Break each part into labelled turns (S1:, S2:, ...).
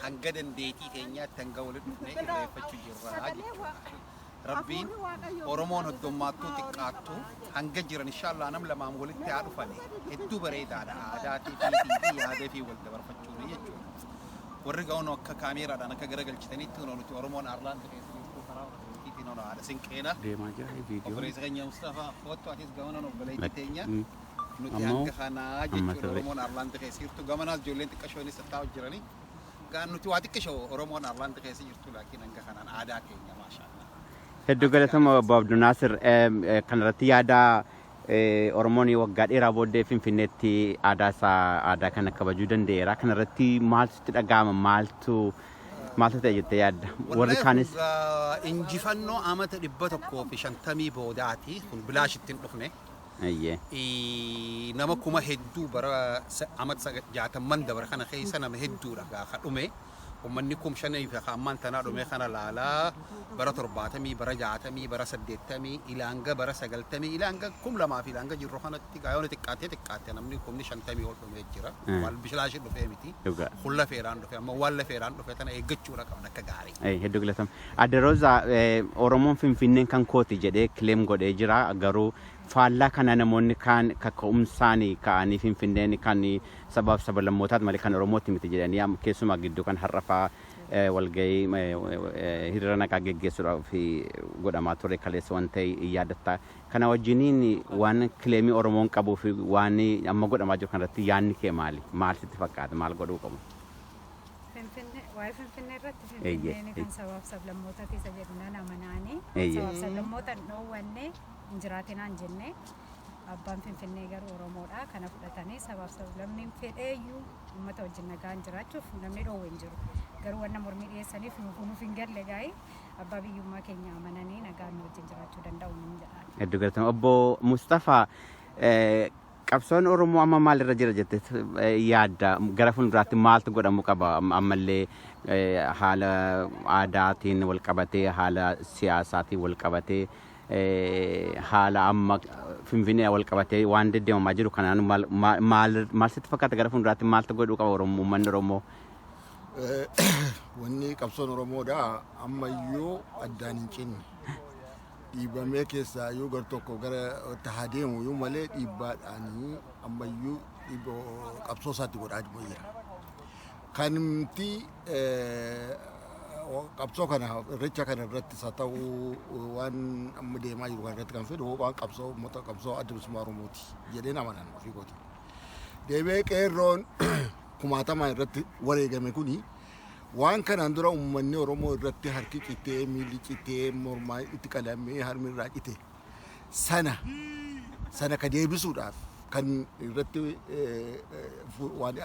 S1: Hanga dandeettii teenyaatti hanga walitti dhufnee irreeffachuu jirra jechuudha. Rabbiin Oromoon hoddommaattuu xiqqaattuu hanga jiran, inshaallah, nam lamaan walitti haa dhufani, hedduu bareedaadha, aadaatii fi yaada fi wal dabarfachuuni jechuudha. Warri ga'uun akka kaameeraadhaan akka garagalchitanitti nuti Oromoon Aarlaandi keessa jirtu karaa obboleettiitiin haadha sinqeedha.
S2: Deemaa jira viidiyoo.
S1: Obboleessa keenya Mustafaa, foottu atis gamana obboleettii teenya. Nuti
S2: Ammoo
S1: hanga kanaa
S2: amma
S1: jechuudha.
S2: sirrii.
S1: Oromoon Aarlaandi keessa jirtu gamanaas ijoolleen xiqqashoonis taa'u jiranii. Gaan nuti waa xiqqashoo Oromoon Aarlaandi keessa jirtu, laakiin hanga kanaan aadaa keenya, maashaallah.
S2: Hedduu galatama, obbo Abduu Naasir. Kanarratti yaada Oromoon waggaa dheeraa booddee Finfinneetti aadaa isaa, aadaa kana kabajuu danda'eera. Kanarratti maaltu sitti dhaga'ama? Maaltu ta'e jettee yaadda? Warri kaanis
S1: Injifannoo amata 150 boodaati kun, bilaash ittiin dhufne. Nama kuma hedduu bara amata 60n dabra kana keessa nama hedduudha gaafa dhume. Uummanni 5,000 fi ammaan tanaa dhume kana laalaa, bara 70, bara 60, bara 80, ilaanga bara 90, ilaanga 2000 fi ilaanga jirru kanatti gaayoon xiqqaattee xiqqaatte namni 50,000 ol dhumee jira. Waan bilaashi dhufee miti. Kun lafeedhaan dhufe, amma waan lafeedhaan dhufe tana eeggachuudha qabna akka gaarii.
S2: Hedduu galatama. Adde Roozaa, Oromoon Finfinneen kan kooti jedhee claim godhee jira. Garuu faallaa kana namoonni kaan kaka'umsaan ka'anii Finfinneen kan sabaaf sablammootaati malee kan Oromooti miti jedhanii, keessumaa gidduu kan har'a fa'aa walgahii hiriira nagaa geggeessuudhaaf godhamaa ture kaleessa waan ta'e yaadatta. Kana wajjiniin waan claimii Oromoon qabuu fi waan amma godhamaa jiru kanarratti yaadni kee maali? Maal sitti fakkaata? Maal godhuu qabu?
S3: Finfinnee, waa'ee Finfinnee irratti, Finfinneen kan sabaaf sablammoota keessa jedhu nan amanaanii, sabaaf sablammoota hin dhoowwanne, hin jiraatinaan jenne. Abbaan Finfinnee garuu Oromoodha. Kana fudhatanii sabaaf sablammiin fedheeyyuu uummata wajjin nagaan jiraachuuf namni dhoowwe hin jiru. Garuu wanna mormii dhiyeessaniif nuuf hin galle. Gaa'ii abbaa biyyummaa keenya amananii nagaan nu wajjin jiraachuu danda'u nun jedhaan.
S2: Hedduu galatama. Obbo Mustafaa, qabsoon Oromoo amma maalirra jira jettee yaadda? Gara fuulduraatti maaltu godhamuu qaba? Ammallee haala aadaatiin wal qabatee, haala siyaasaatiin wal qabatee, haala amma Finfinnee wal qabatee waan deddeemamaa jiru kanaan maal maal maal sitti fakkaata? Gara fuulduraatti maaltu godhuu qaba Oromoo, uummanni Oromoo?
S4: Wanni qabsoon Oromoodha ammayyuu addaan hin cinne. Dhiibamee keessaa iyyuu gar tokko gara tahaa deemu iyyuu malee, dhiibbaadhaanii ammayyuu qabsoo isaatti godhaa jira. Kanumti qabsoo kana, irreecha kana irrattis haa ta'u, waan amma deemaa jiru kana irratti kan fedhu waan qabsoo uummata, qabsoo Adda Bilisummaa Oromooti jedheen amanan ofii kooti. Deebi'ee qeerroon kumaatamaa irratti wareegame kuni waan kanaan dura uummanni Oromoo irratti harki citee, miilli citee, mormaa itti qalamee, harmi irraa cite sana sana ka deebisuudhaaf kan irratti waan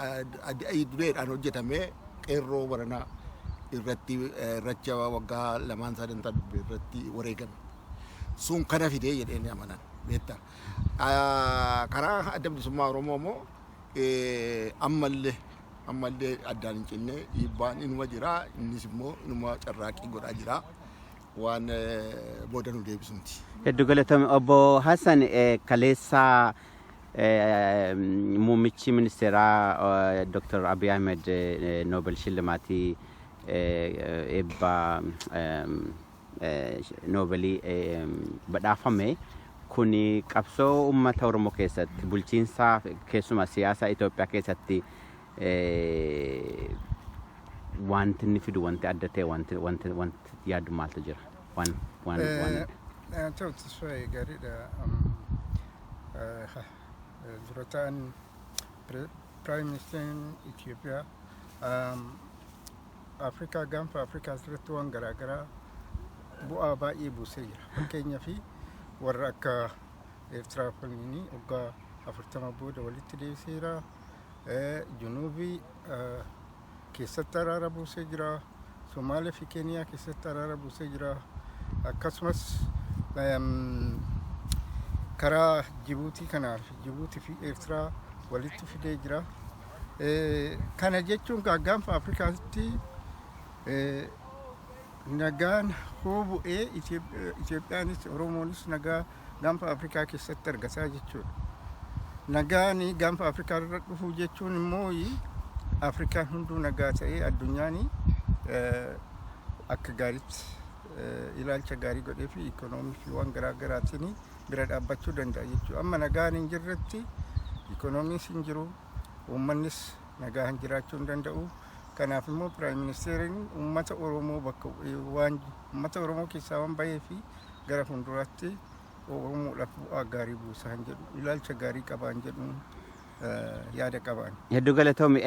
S4: adii dureedhaan hojjetamee qeerroo baranaa irratti irracha waggaa lamaan sadan darbe irratti wareegame. Sun kana fidee jedheen amanan, beektaa. Karaa Adda Bilisummaa Oromoo immoo ammallee addaan hin cinne, dhiibbaan inuma jira, innis immoo inuma carraaqqii godhaa jira, waan booda nu deebisu miti.
S2: Hedduu galatame. Obbo Hassan, kaleessa muummichi ministeeraa Dr. Abiy Ahmed Noobel shillimaatii eebba Noobelii badhaafame. Kuni qabsoo uummata Oromoo keessatti, bulchiinsa keessumaa siyaasa Itoophiyaa keessatti wanti inni fidu, wanti adda ta'e, wanti yaaddu maaltu jira? Waan
S5: Ta'u Tasfaayee, gaariidha. Dura ta'an Prime Ministeriin Itoophiyaa Afrikaa, gaanfa Afrikaa irratti waan garaagaraa bu'aa baay'ee buusee jira. Fakkeenyaaf warra akka Eertiraa kunniin waggaa 40 booda walitti deebiseera. Junuubii keessatti araara buusee jira. Somaalee fi Keeniyaa keessatti araara buusee jira. Akkasumas karaa Jibuutii kanaa fi Jibuutii fi Eertiraa walitti fidee jira. Kana jechuun gaanfa Afrikaatti nagaan hoo bu'ee, Itoophiyaanis Oromoonis nagaa gaanfa Afrikaa keessatti argataa jechuudha. Nagaan gaanfa Afrikaa irra dhufuu jechuun immoo Afrikaan hunduu nagaa ta'ee, addunyaan akka gaariitti ilaalcha gaarii godhee fi ikoonoomii fi waan garaa garaatiin bira dhaabbachuu danda'a jechuudha. Amma nagaan hin jirretti ikoonomiis hin jiru, uummannis nagaa hin jiraachuu hin danda'u. Kanaaf immoo prime ministeriin uummata Oromoo bakka waan uummata Oromoo keessaa waan bahee fi gara fuulduraatti Oromoodhaaf bu'aa gaarii buusaa hin jedhu, ilaalcha gaarii qabaa hin jedhu, yaada qabaan.
S2: Hedduu galatoomi.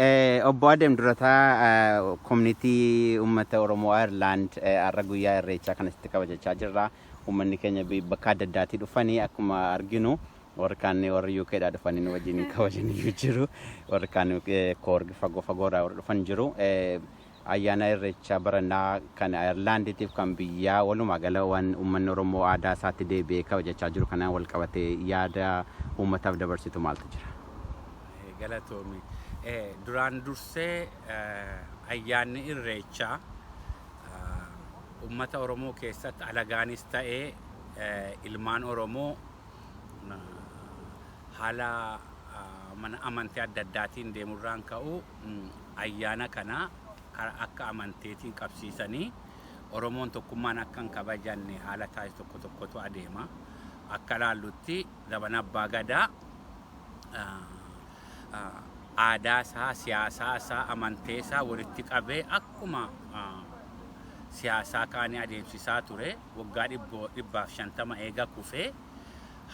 S2: Obbo Adeem, durataa community uummata Oromoo Ayirlaand, har'a guyyaa Irreechaa kanatti kabajachaa jirra. Uummanni keenya bakka adda addaatii dhufanii akkuma arginu, warri kaan warri UK dhaa dhufanii nu wajjin kabajanii jiru. Warri kaan koorgi fagoo fagoodhaa warri dhufan jiru. Ayyaana Irreechaa baranaa kan Ayirlaandiitiif kan biyyaa, walumaa gala waan uummanni Oromoo aadaa isaatti deebi'ee kabajachaa jiru kanaan wal qabatee yaada uummataaf dabarsitu maaltu jira?
S6: Galatoomi. Duraan dursee ayyaanni Irreechaa uummata Oromoo keessatti alagaanis ta'ee ilmaan Oromoo haala mana amantii adda addaatiin deemurraan ka'u ayyaana kana akka amanteetiin qabsiisanii Oromoon tokkummaan akka hin kabajanne haala taasisu tokko tokkotu adeema. Akka laallutti zamana Abbaa Gadaa aadaa isaa, siyaasaa isaa, amantee isaa walitti qabee akkuma siyaasaa kaanii adeemsisaa ture. Waggaa 150 eega kufee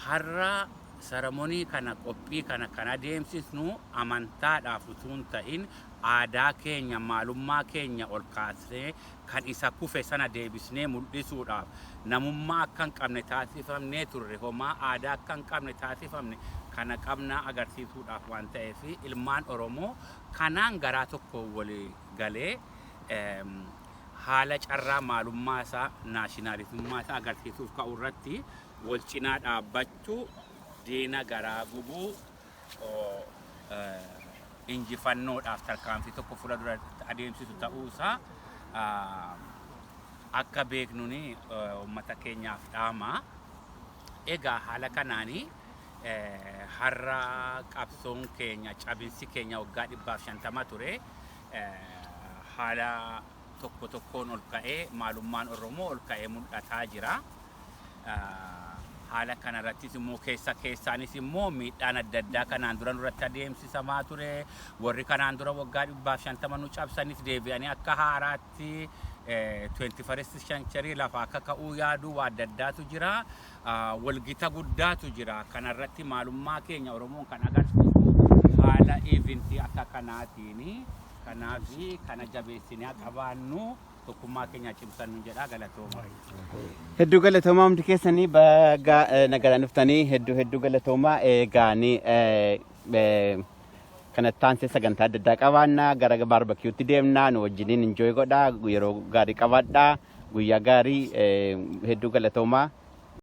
S6: har'a ceremony kana, qophii kana kan adeemsisnu amantaadhaaf utuu hin ta'in aadaa keenya, maalummaa keenya ol kaasnee kan isa kufe sana deebisnee mul'isuudhaaf, namummaa akka hin qabne taasifamnee turre, homaa aadaa akka hin qabne taasifamne kana qabnaa agarsiisuudhaaf waan ta'eef, ilmaan Oromoo kanaan garaa tokko walii galee haala carraa maalummaa isaa, nationalismummaa isaa agarsiisuuf ka'u irratti wal cinaa dhaabbachuu, diina garaa gubuu, injifannoodhaaf tarkaanfii tokko fuula dura adeemsisu ta'uusaa akka beeknuuni uummata keenyaaf dhaama. Egaa haala kanaanii har'a qabsoon keenya, cabinsi keenya waggaa 150 ture haala tokko tokkoon ol ka'ee, maalummaan Oromoo ol ka'ee mul'ataa jira. Haala kanarrattis immoo keessa keessaanis immoo miidhaan adda addaa kanaan dura nurratti adeemsisamaa ture. Warri kanaan dura waggaa 150 nu cabsanis deebi'anii akka haaraatti 21st century lafa akka ka'uu yaaduu waa adda addaatu jira. Walgita guddaatu jira. Kanarratti maalummaa keenya Oromoon kan agarsiisu haala eventii akka kanaatiini. Kanaaf kana jabeessinee qabaannu, tokkummaa keenya cimsannu jedha. Galatooma.
S2: Hedduu galatoomaa hundi keessanii, baga nagaan dhuftanii. Hedduu hedduu galatoomaa. Eegaanii kanatti aansee sagantaa adda addaa qabaannaa, gara barbecuetti deemnaa, nu wajjiniin enjoy godhaa, yeroo gaarii qabaadhaa, guyyaa gaarii, hedduu galatoomaa.